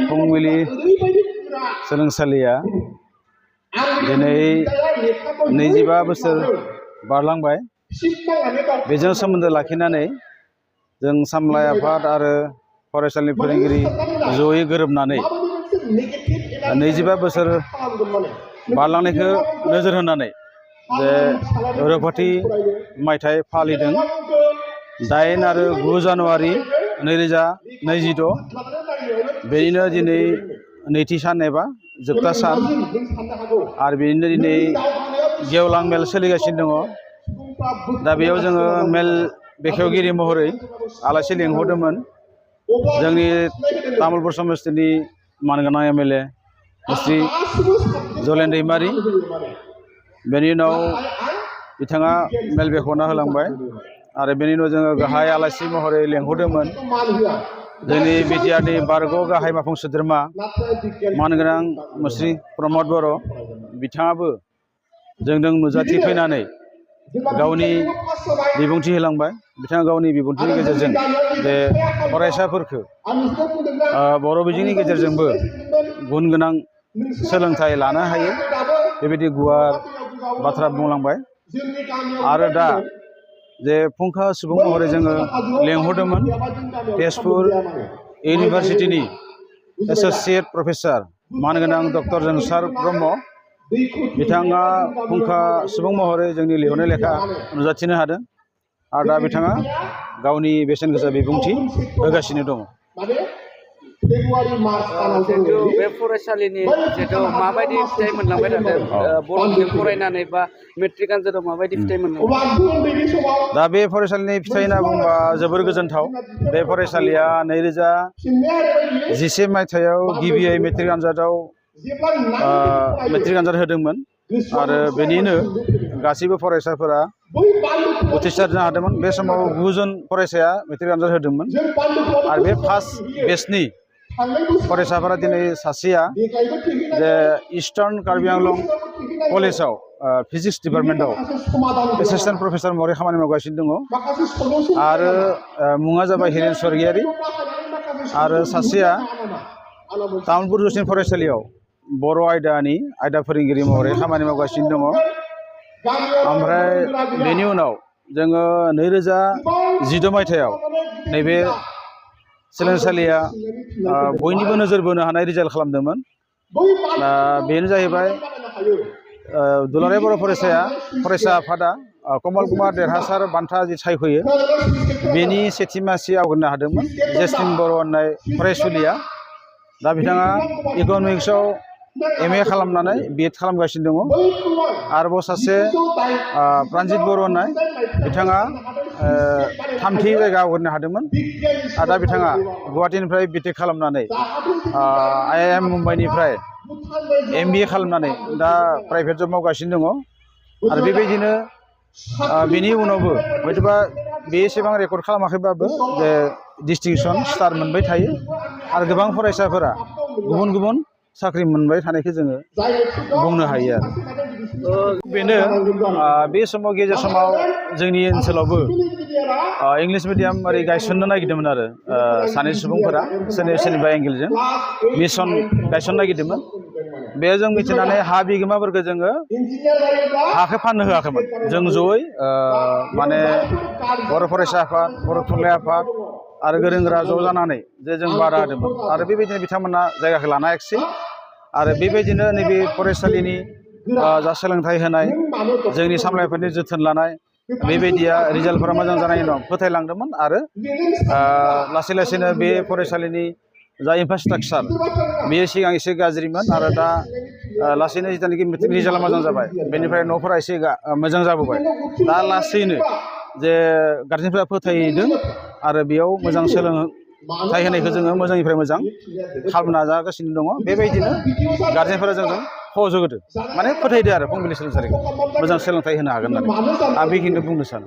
फुंबिलि सोलोंसालिया दिनै 25 बोसोर बारलांबाय। बेजों सोमोन्दो लाखिनानै जों सामलाय आफाद आरो फरायसालिनि फोरोंगिरि जयै गोरोबनानै 25 बोसोर बारलांनायखौ नोजोर होनानै जे रौपथि मायथाइ फालिदों। 8 आरो 9 जानुवारि 2026 बेनिनो दिनै नैथि सान एबा जोबथा सान आरो बेनिनो दिनै गेवलां मेल सोलिगासिनो दङ। दा बेयाव जोङो मेल बेखेवगिरि महरै आलासि लिंहरदोंमोन जोंनि तामुलपुर समस्तिनि मानगोनां एमएलए मुस्रि जलेन दैमारि। बेनि उनाव बिथाङा मेल बेखेवना होलांबाय आरो बेनि उनाव जोङो गाहाय आलासि महरै लिंहरदोंमोन जोंनि बिटिआरनि बारग' गाहाय मावफुं सोद्रोमा मानगोनां मुस्रि प्रमद बर'। बिथाङाबो जोंजों नुजाथि फैनानै गावनि बिबुंथि होलांबाय। बिथाङा गावनि बिबुंथिनि गेजेरजों जे फरायसाफोरखौ बर' बिजोंनि गेजेरजोंबो गुन गोनां सोलोंथाइ लानो हायो बेबायदि गुवार बाथ्रा बुंलांबाय। आरो दा जे फुंखा सुबुं महरै जोङो लेंहरदोंमोन तेजपुर इउनिभारसिटिनि एस'सिएट प्रफेसार मानगोनां डक्टर जोंसार ब्रह्म। बिथाङा फुंखा सुबुं महरै जोंनि लिरनाय लेखा नुजाथिनो हादों आरो दा बिथाङा गावनि बेसेन गोसा बिबुंथि होगासिनो दङ। जिहेतु बे फरायसालिनि जिहेतु माबायदि फिथाइ मोनलांबाय थादों बर' बिजों फरायनानै बा मेट्रिक आनजादाव माबायदि फिथाइ मोनलांबाय? दा बे फरायसालिनि फिथाइ होनना बुंबा जोबोर गोजोनथाव। बे फरायसालिया 2011 मायथाइयाव गिबियै मेट्रिक आनजादाव मेट्रिक आनजाद होदोंमोन आरो बेनिनो गासैबो फरायसाफोरा उथ्रिसार जानो हादोंमोन। बे समाव 9 जन फरायसाया मेट्रिक आनजाद होदोंमोन आरो बे फार्स्ट बेचनि फरायसाफोरा दिनै सासेया जे इस्टार्न कार्बि आंलं कलेजाव फिजिक्स डिपार्टमेन्टआव एसिस्टेन्ट प्रफेसार महरै खामानि मावगासिनो दङ आरो मुङा जाबाय हिरेन स्वर्गियारि। आरो सासेया तामुलपुर जौसिन फरायसालियाव बर' आयदानि आयदा फोरोंगिरि महरै खामानि मावगासिनो दङ। ओमफ्राय बेनि उनाव जोङो 2016 मायथाइयाव नैबे सोलोंसालिया बयनिबो नोजोर बोनो हानाय रिजाल्ट खालामदोंमोन। बेनो जाहैबाय दुलाराय बर' फरायसा आफादा कमल कुमार देरहासार बान्था जि सायख'यो बेनि सेथि मासि आवग्रिनो हादोंमोन जेस्मिन बर' होननाय फरायसुलिया। दा बिथाङा इक'नमिक्सआव MA खालामनानै BEd खालामगासिनो दङ। आरोबाव सासे प्रानजित बर' होननाय बिथाङा थामथि जायगा आवग्रिनो हादोंमोन आरो दा बिथाङा गुवाहाटीनिफ्राय BTech खालामनानै IIM मुम्बाइनिफ्राय MBA खालामनानै दा प्राइभेट जब मावगासिनो दङ। आरो बेबायदिनो बेनि उनावबो हयतोबा बे एसेबां रेकर्ड खालामाखैबाबो जे डिस्टिंसन स्टार मोनबाय थायो आरो गोबां फरायसाफोरा गुबुन गुबुन साख्रि मोनबाय थानायखौ जोङो बुंनो हायो आरो बेनो बे समाव गेजेर समाव जोंनि ओनसोलावबो इंलिश मिडियाम ओरै गायसननो नागिरदोंमोन आरो सानै सुबुंफोरा सोरनिबा एंगेलजों मिशन गायसननो नागिरदोंमोन। बे जों मिथिनानै हा बिगोमाफोरखौ जोङो हाखौ फाननो होआखैमोन। जों जयै माने बर' फरायसा आफाद बर' थुनलाइ आफाद आरो गोरों गोरा ज' जानानै जे जों बादा होदोंमोन आरो बेबायदिनो बिथांमोना जायगाखौ लानो हायाखिसै। आरो बेबायदिनो नैबे फरायसालिनि जा सोलोंथाइ होनाय जोंनि सामलायफोरनि जोथोन लानाय बेबायदिया रिजाल्टफोरा मोजां जानायनि उनाव फोथायलांदोंमोन आरो लासै लासैनो बे फरायसालिनि जा इनफ्रास्ट्राकचार बेयो सिगां एसे गाज्रिमोन आरो दा लासैनो जिथुनाखि मेट्रिक रिजाल्टआ मोजां जाबाय बेनिफ्राय न'फोरा एसे मोजां जाबोबाय। दा लासैनो जे गारजेनफोरा फोथायदों आरो बेयाव मोजां सोलोंथाइ होनायखौ जोङो मोजांनिफ्राय मोजां खालामनो नाजागासिनो दङ। बेबायदिनो गारजेनफोरा जोंजों सहयोग होदों माने फोथायदो आरो फुंबिलि सोलोंसालिखौ मोजां सोलोंथाइ होनो हागोन होननानै आं बेखिनिखौ बुंनो सानो।